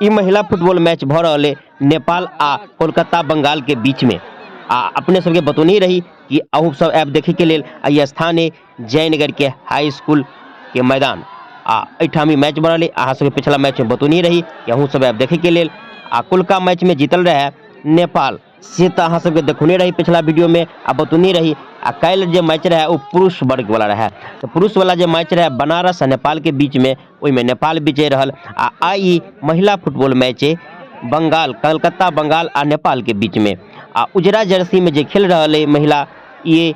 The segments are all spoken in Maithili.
ई महिला फुटबॉल मैच भऽ रहल अइ नेपाल आ कोलकाता बंगाल के बीच में। आ अपने सबके बतौने रही कि अहू सब आयब देखे के लेल। आ ई स्थान अइ जयनगर के हाई स्कूल के मैदान आ एहिठाम ई मैच भऽ रहल अइ। अहाँ सबके पिछला मैच में बतौने रही कि अहू सब आयब देखे के लेल। आ कोलका मैच में जीतल रहे नेपाल, से तऽ अहाँ सबके देखौने रही पिछला वीडियो में आ बतौने रही। आ काल्हि जे मैच रहे ओ पुरुष वर्ग वाला रहे, तऽ पुरुष वाला जे मैच रहे बनारस आ नेपाल के बीच में, ओहिमे नेपाल विजय रहल। आ आइ ई महिला फुटबॉल मैच अइ बंगाल, कलकत्ता बंगाल आ नेपाल के बीच में। आ उजरा जर्सी में जे खेल रहल अइ महिला, ई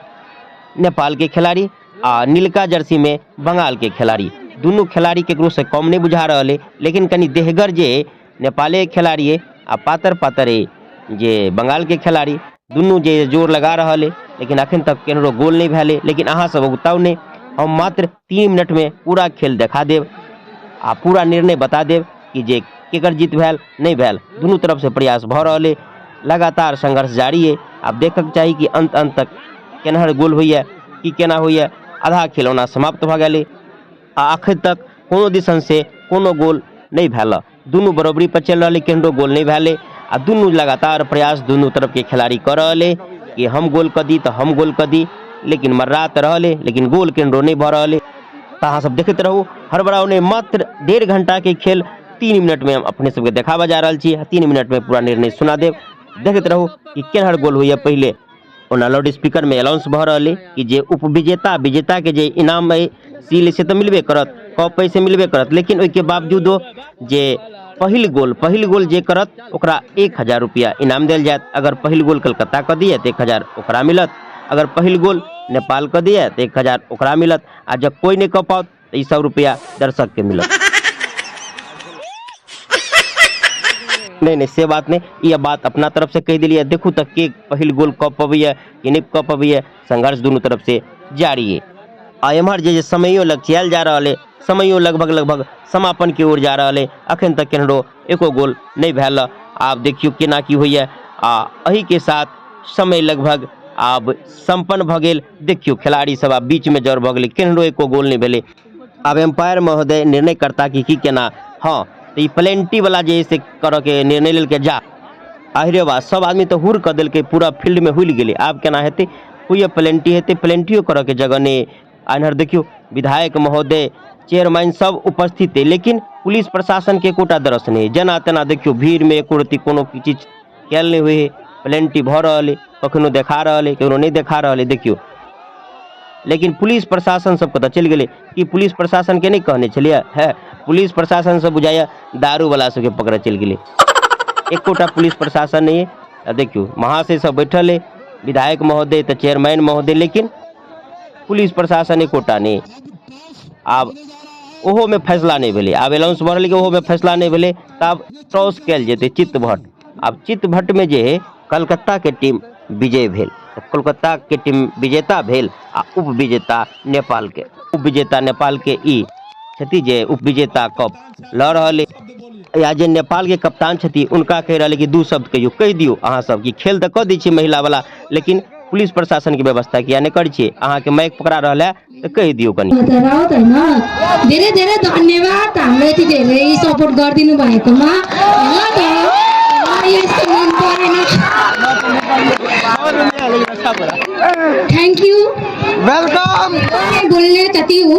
नेपाल के खिलाड़ी आ नीलका जर्सी में बंगाल के खिलाड़ी। दुनू खिलाड़ी केकरो से कम नहीं बुझा रहल अइ, लेकिन कनि देहगर जे अइ नेपाले के खिलाड़ी अइ आ पातर पातर अइ जे बंगाल के खिलाड़ी। दुनू जे जोर लगा रहल अइ, लेकिन अखन तक केकरो गोल नहीं भेल अइ। लेकिन अहाँ सब उगताउ नहीं, हम मात्र 3 मिनट में पूरा खेल देखा देब आ पूरा निर्णय बता देब कि जे केकर जीत भेल नहीं भेल। दुनू तरफ से प्रयास भऽ रहल अइ, लगातार संघर्ष जारी अइ। आब देखक चाही कि अंत अंत तक केनहर गोल होइए कि केना होइए। आधा खेल ओना समाप्त भऽ गेल अइ आ अखन तक कोनो दिसन से कोनो गोल नहीं भेल। दुनू बरोबरी पर चलि रहल अइ, केहनो गोल नहीं भेल अइ। आ दुनू लगातार प्रयास दुनू तरफ के खिलाड़ी कऽ रहल अइ कि हम गोल कऽ दी तऽ हम गोल कऽ दी, लेकिन मर्रा तऽ रहल अइ, लेकिन गोल केहनो नहीं भऽ रहल अइ। तऽ अहाँ सब देखैत रहू, हड़बड़ाउ नहि। मात्र 1.5 घंटा के खेल 3 मिनट में हम अपने सबके देखाबऽ जा रहल छी। 3 मिनट में पूरा निर्णय सुना देब। देखैत रहू कि केहन गोल होइए। पहिले ओना लाउड स्पीकर में अनाउंस भऽ रहल अइ कि जे उपविजेता विजेता के जे इनाम अइ सील से तऽ मिलबे करत, कप अइ से मिलबे करत, लेकिन ओहिके बावजूदो जे पहिल गोल जे करत ओकरा 1000 रुपया इनाम देल जायत। अगर पहिल गोल कलकत्ता कऽ दिए तऽ 1000 ओकरा मिलत, अगर पहिल गोल नेपाल कऽ दिए तऽ 1000 ओकरा मिलत, आ जब कोइ नहि कऽ पाओत तऽ ई सब रुपया दर्शक के मिलत। नहीं नहीं से बात नहीं, ये बात अपना तरफ से कह दिलिए। देखू तक के पहिल गोल कऽ पबैया कि नहीं कऽ पबैया। संघर्ष दुनू तरफ से जारी है। आ एम्हर जे समयो लगचियायल जा रहल है, समयो लगभग लगभग समापन के ओर जा रहल है। अखन तक केनरो एको गोल नहीं भेल। आब देखियो केना की होइए। आ एही के साथ समय लगभग आब संपन्न भऽ गेल। देखियो खिलाड़ी सब आब बीच में जड़ भऽ गेलै, केनरो एको गोल नहीं भेलै। आब एम्पायर महोदय निर्णय करता कि की केना। हाँ, तऽ ई प्लेंटी वाला जे से करऽ के निर्णय लेलकै, जा अरे वाह, सब आदमी तऽ हुर कऽ देलकै, पूरा फील्ड में हुलि गेलै। आब केना हेतै? होइए प्लेंटी हेतै, प्लेंटियो करऽ के जगह नहि। आ एन्हर देखियौ विधायक महोदय, चेयरमैन सब उपस्थित है, लेकिन पुलिस प्रशासन के एकोटा दरस नहि। जेना तेना देखियौ भीड़ में एको रत्ती कोनो चीज कयल नहि होइ है। प्लेंटी भऽ रहल है, कखनो देखा रहल है, कखनो नहि देखा रहल है। देखियौ लेकिन पुलिस प्रशासन सब कतऽ चलि गेलै? कि पुलिस प्रशासन के नहि कहने छलियै? है पुलिस प्रशासन सब बुझाइए दारू वाला सबके पकड़ऽ चलि गेलै। एकोटा पुलिस प्रशासन नहि है। आ देखियौ महाशय सब बैठल है, विधायक महोदय तऽ चेयरमैन महोदय, लेकिन पुलिस प्रशासन एकोटा नहि। आब ओहोमे फैसला नहि भेलै। आब अनाउंस भऽ रहलै कि ओहोमे फैसला नहि भेलै, तऽ आब टॉस कयल जेतै चित्त भट्ट। आब चित्त भट्टमे जे है कलकत्ताके टीम विजय भेल, कोलकाताके टीम विजेता भेल आ उपविजेता नेपालके, उपविजेता नेपालके ई छथि जे उपविजेता कप लऽ रहल अइ। या जे नेपालके कप्तान छथि उनका कहि रहल कि 2 शब्द कहियौ, कहि दियौ अहाँ सब कि खेल तऽ कऽ दै छियै महिला वाला, लेकिन पुलिस प्रशासन के व्यवस्था किया नहि करै छियै? अहाँके माइक पकड़ा रहल है तऽ कहि दियौ कनि। राउत होइन, धेरै धेरै धन्यवाद हाम्रो यति धेरै सपोर्ट गरिदिनु भएकोमा। ल त मलाई यस्तो मन परेन। Thank you. Welcome. मैं बोलना चाहती हूँ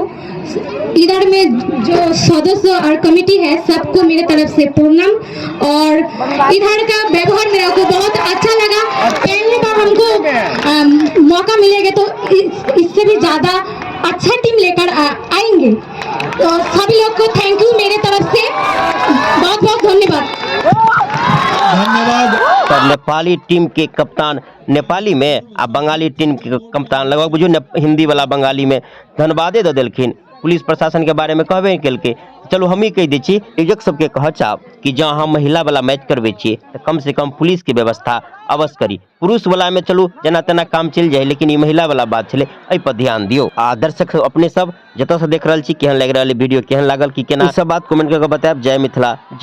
इधर में जो सदस्य और कमेटी है सबको मेरे तरफ से प्रणाम। और इधर का व्यवहार मेरे को बहुत अच्छा लगा। पहली बार हमको मौका मिलेगा तो इससे भी ज्यादा अच्छा टीम लेकर आएंगे। तो सभी लोग को thank you मेरे तरफ से, बहुत बहुत धन्यवाद। धन्यवाद। तब नेपाली टीम के कप्तान नेपाली में आ बंगाली टीम के कप्तान लगभग बुझू हिंदी वाला बंगाली में धन्यवादे दऽ देलखिन। पुलिस प्रशासन के बारे में कहबे नहि केलकै। चलू हमही कहि दै छी, आयोजक सबके कहऽ चाहब कि जँ अहाँ महिला वाला मैच करबै छी तऽ कम से कम पुलिस के व्यवस्था अवश्य करी। पुरुष वाला में चलू जेना तेना काम चलि जाइ, लेकिन ई महिला वाला बात छलै, एहि पर ध्यान दियौ। आ दर्शक सब अपने सब जतऽ से देख रहल छी, केहन लागि रहल वीडियो, केहन लागल कि केना, ई सब बात कमेंट कऽ के बतायब। जय मिथिला, जय।